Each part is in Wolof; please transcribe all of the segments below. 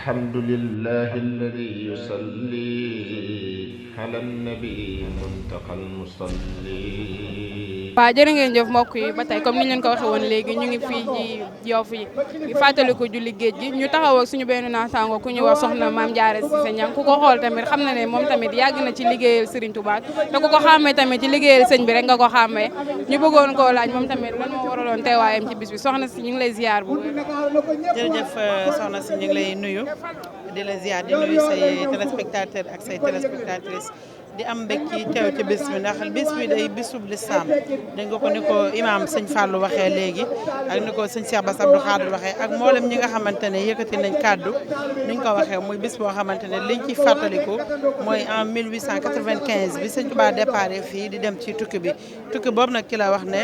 الحمد لله الذي يصلي على النبي المنتقى المصلي. waaw jërë ngeen jëf mbokk yi ba tey comme ni ñu leen ko waxee woon léegi ñu ngi fii ci Yoff yi di fàttaliku julli géej gi ñu taxaw ak suñu benn naataango ku ñu wax soxna Maam Diarra Cissé Niang ku ko xool tamit xam na ne moom tamit yàgg na ci liggéeyal Serigne Touba te ku ko xàmmee tamit ci liggéeyal sëñ bi rek nga ko xàmmee ñu bëggoon koo laaj moom tamit lan moo waraloon teewaayam ci bis bi soxna si ñu ngi lay ziar bu jërëjëf soxna si ñu ngi lay nuyu di la ziar di nuyu say téléspectateur ak say téléspectatrices di am mbég ci teew ci bis bi ndax bis bi day bisub lislaam dégg nga ko ni ko imaam sëñ Fallou waxee léegi ak ni ko sëñ Cheikh Bass Abdou Khadre waxee ak mboolem ñi nga xamante ne yëkkati nañ kàddu ni ñu ko waxee muy bis boo xamante ne liñ ci fàttaliku mooy en 1895 bi sëñ Touba déparé fii di dem ci tukki bi tukki boobu nag ki la wax ne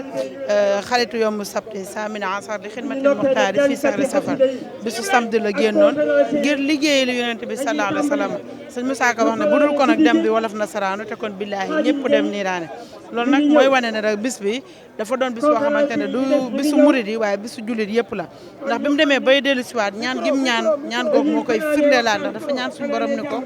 xaritu yomb sabti samina asar di xidmatil muxtaari fii sahri safar bisu samedi la génnoon ngir liggéey lu yonent bi sallallahu alayhi wa sallam sëñ Moussa Ka wax ne bu dul ko nag dem bi wolof nasaraanu te kon billaahi ñëpp dem niiraane loolu nag mooy wane ne rek bis bi dafa doon bis boo xamante ne du bisu murid yi waaye bisu jullit yëpp la ndax bi mu demee bay dellu siwaat ñaan gim ñaan googu moo koy firndeelaat ndax dafa ñaan suñu borom ni ko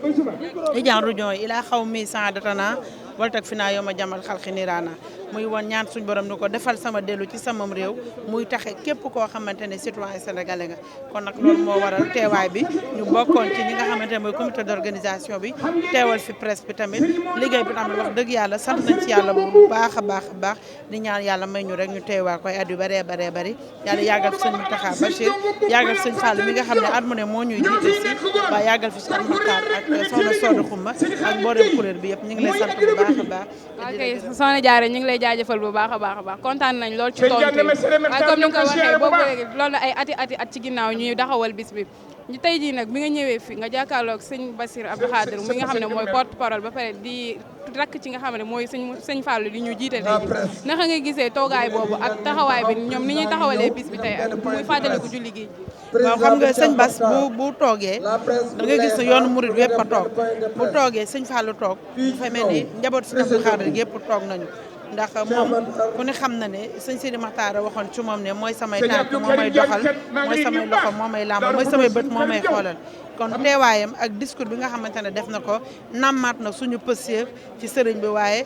ijaan rujon yi ilaa xaw mi saadatana wala tag fi naa yow ma jamal xalxi niiraana muy woon ñaan suñu borom ni ko defal sama dellu ci samam réew muy taxe képp koo xamante ne citoyen sénégalais nga kon nag loolu moo waral teewaay bi ñu bokkoon ci ñi nga xamante ne mooy comité d'organisation bi teewal fi presse bi tamit liggéey bi tamit wax dëgg yàlla sant nañ ci yàlla bu baax a baax di ñaan yàlla may ñu rek ñu teewaat koy at yu bëree bari yàlla yàggal fi sëñ Mountakha Bachir yàggal fi sëñ Fall mi nga xam ne at mu ne moo ñuy jiite si waaye yàggal fi sëñ Mokhtar ak soxna Soodu Xumba ak mboolem kuréel bi yëpp ñu ngi lay sant bu baax a baax. ok soxna Diarra ñu ngi lay jaajëfal bu baax a baax kontaan nañ lool ci tontu yi waaye comme ni nga ko waxee boobu léegi loolu ay ati at ci ginnaaw ñuy taxawal bis bi ñu tey jii nag bi nga ñëwee fi nga jàkkaarloog sëñ Bassirou Abdou Khadre mi nga xam ne mooy porte parole ba pare di rakk ci nga xam ne mooy sëñ Fallou di ñu jiite tey jii naka nga gisee toogaay boobu ak taxawaay bi ñoom ni ñuy taxawalee bis bi tey ak muy fàttaliku julli gi. waaw xam nga sëñ Bass bu toogee da nga gis ne yoonu murid yëpp a toog bu toogee sëñ Fallou toog dafay mel ni njaboot sëñ Abdou Khadre yëpp toog nañu ndax moom ku ne xam na ne sëñ Sidi Maxtaar waxoon ci moom ne mooy samay tànk moo may doxal mooy samay loxo moo may làmb mooy samay bët moo may xoolal kon teewaayam ak discours bi nga xamante ne def na ko nammaat na suñu pëseef ci sëriñ bi waaye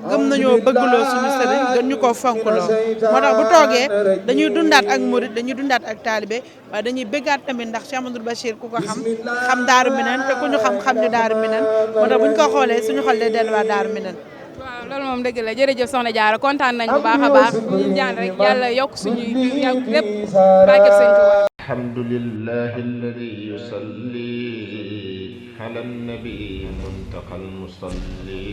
gëm nañoo bëggloo suñu sëriñ gën ñu koo fonkloo moo tax bu toogee dañuy dundaat ak murid dañuy dundaat ak taalibe waaye dañuy bëggaat tamit ndax Cheikh Amadou Bachir ku ko xam Daaru Minane te ku ñu xam ñu Daaru Minane moo tax buñ ko xoolee suñu xol day delluwaat Daaru Minane. waaw loolu moom dëgg la jërëjëf soxna Diarra kontaan nañ bu baax a baax ñu ñaan rek yàlla yokk suñuy lépp barkeb sëñ Tuubaa. alhamdulillahi alladi yusalli ala nabi muntaqa almusalli